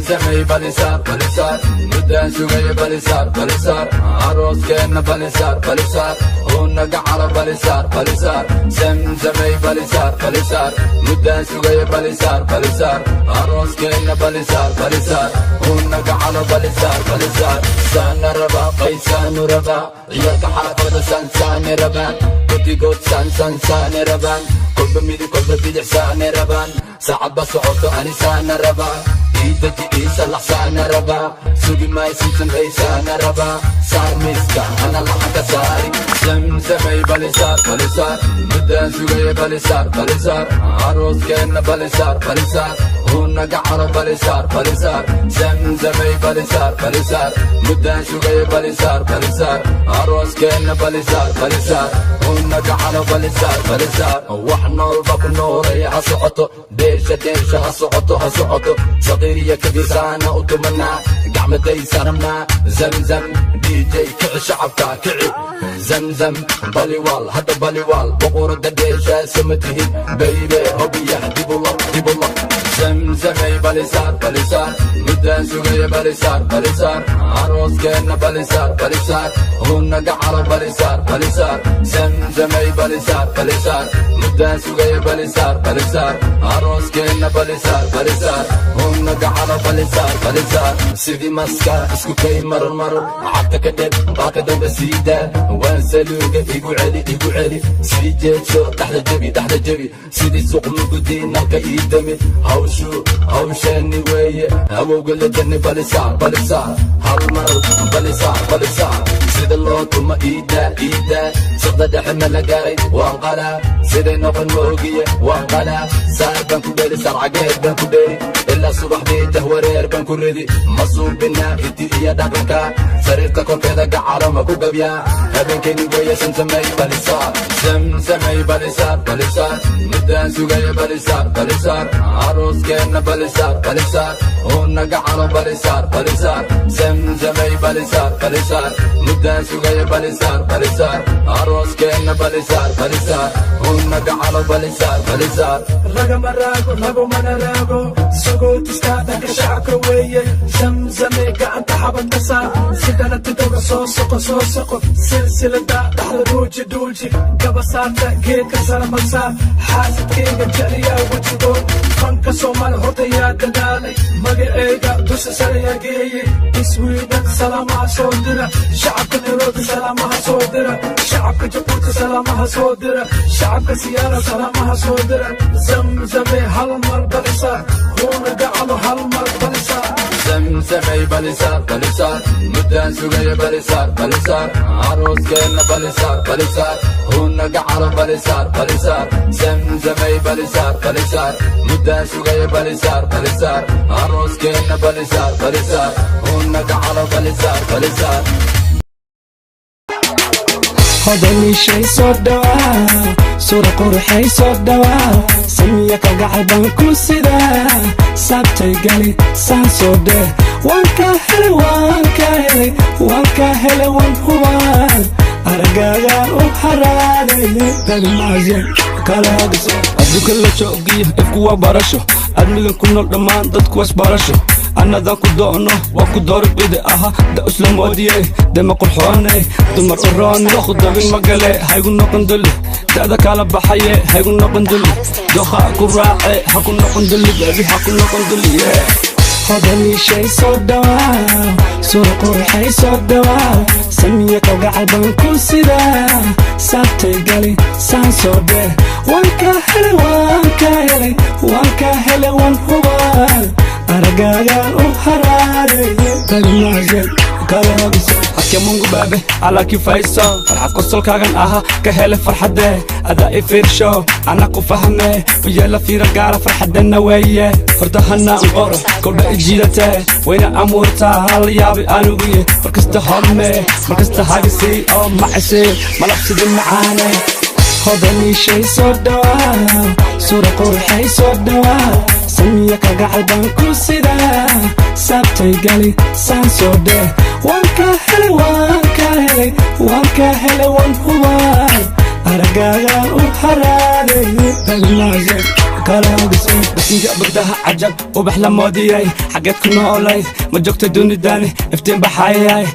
Zamzamay balisaar, balisaar, muddaan sugaya, balisaar, balisaar, arooskeenna balisaar, balisaar, uuna gacalo, balisaar, balisaar. Zamzamay balisaar, balisaar, muddaan sugaya, balisaar, balisaar, arooskeenna balisaar, balisaar, uuna gacalo, balisaar, balisaar. Saana rabaa, qaysaanu rabaa, ciyaalka xaafada saansaane rabaan, guddigood saan saan saane rabaan, kolba midig, kolba bidix saane rabaan, saacad ba socoto, ani saana rabaa, iidaji iisalax saana rabaa, sugi maay samsamay saana rabaa, saar miiska ana laxanka saari. Zamzamay balisaar, balisaar, muddaan sugaya, balisaar, balisaar, arooskeenna balisaar, balisaar, uuna gacalo, balisaar, balisaar. Zamzamay balisaar, balisaar, muddaan sugaya, balisaar, balisaar, arooskeenna balisaar, balisaar, uuna gacalo, balisaar, balisaar. Wax noolba ku noolaya, ha socoto dheesha, dheesha ha socoto, ha socoto, saqiiriya kabisaana u tumanaa, gacmadaysa rabnaa. Zamzam DJ, kici shacabka, kici. Zamzam baliwaal, hadda baliwaal, boqorada dheeshaa sama tihid, baby, hobiya dibula dibula. Zamzamay balisaar, balisaar, muddaan sugaya, balisaar, balisaar, arooskeenna balisaar, balisaar, uuna gacalo, balisaar, balisaar. Zamzamay balisaar, balisaar, muddaan sugaya, balisaar, balisaar, arooskeenna balisaar, balisaar, uuna gacalo, balisaar, balisaar. Sidii maska isku kay marmar, cagta ka dheb, qaaka dambe siida, waan saluuga, igu celi, igu celi, sii jeedso, dhaxda jebi, dhaxda jebi, sidii suuq mugudi, nalka ii dami, hawshu hawsheeni weeye, awowga la janni, balisaar, balisaar, hal mar balisaar, balisaar, sida loo tuma iida iida, saqda dhexe ma la gaaray? Waan qalaa, siday noqon moogiye, waan qalaa, saar baan ku dheli, saar cageed baan ku dheli, ilaa subaxdii jahwareer baan ku ridi, ma suubinaa hiddi iyo dhaqanka, sariirta korkeeda gacalo ma ku gabyaa, habeenkeeni weeye. Samsamay balisaar, samsamay balisaar, balisaar, muddaan sugaya, balisaar, balisaar, arooskeenna balisaar, balisaar, uuna gacalo, balisaar, balisaar. Samsamay balisaar, balisaar, muddaan sugaya, balisaar, balisaar, arooskeenna balisaar, balisaar, uuna gacalo, balisaar, balisaar. Lagama raago, lagumana raago, sagootiska dhanka shacabka weeye. Zamzame gacanta xabadka saar, sidana tidoga soo soqo, soo soqo, silsilada dhaxda dhuuji, dhuuji, gabasaarta geedka saramasaar, xaasidkayga jecliyaa wejigood, fanka Soomaali hortayaa dadaalay, magaceyga dusha sarayaa geeyey. Sweden salaamaha soo dira, shacabka Nairobi salaamaha soo dira, shacabka Jabuuti salaamaha soo dira, shacabka Siyaara salaamaha soo dira. Zamzame hal mar balisaar, huuna gacalo, hal mar balisaar. Zamzamay balisaar, balisaar, muddaan sugaya, balisaar, balisaar, arooskeenna balisaar, balisaar, huuna gacalo, balisaar, balisaar. Zamzamay balisaar, balisaar, muddaan sugaya, balisaar, balisaar, arooskeenna balisaar, balisaar, huuna gacalo, balisaar, balisaar. Hodaniishay soo dhawaa, sura quruxay soo dhawaa, samiya kalgacal baan ku sidaa, saabtay gali, saan soo dheh, waan ka helay, waan ka helay, waan ka helay, waan hubaan aragaagaan u haraaday. Adduunka la joogiyo ifku waa barasho, admiga ku nool dhammaan dadku wasbarasho, annadan ku doono, waa ku doorbide aha, da isla moodiye, dema qurxoone, dumar uroone, doqdabin magale, haygu noqon dulli, da'da kala baxaye, haygu noqon dulli, doqa ku raace, ha ku noqon dulli, baby, ha ku noqon dulli, yeah. Hodaniishay soo dhawaa, sura quruxay soo dhawaa, samiya kalgacal baan ku sidaa, saabtay gali, saan soo dheh, waan ka helay, waan ka helay, waan ka helay, waan hubaa aragaagaan u haraaday. Hake Mungu baby, I like you face so, farxad qosolkaagan aha ka hele, farxadee adaa i fiirsho, ana ku fahme, u yeela fiira gaara, farxadanna weeye, horta hana qoro kordha i jiidatee, wayna amuurtaa hala yaabi aniguye, markasta home, markasta hagisi oo macisi malabsidi macaane. Hodaniishay soo dhawaa, sura quruxay soo dhawaa, samiya kalgacal baan ku sidaa, saabtay gali, saan soo dheh, waan ka helay, waan ka helay, waan ka helay, waan hubaa aragaagaan u haraaday. Kale bisinka bagdaha, cajab ubax la moodiyay. Xageed ku noolay? Ma joogta dunidani iftiin baxayay?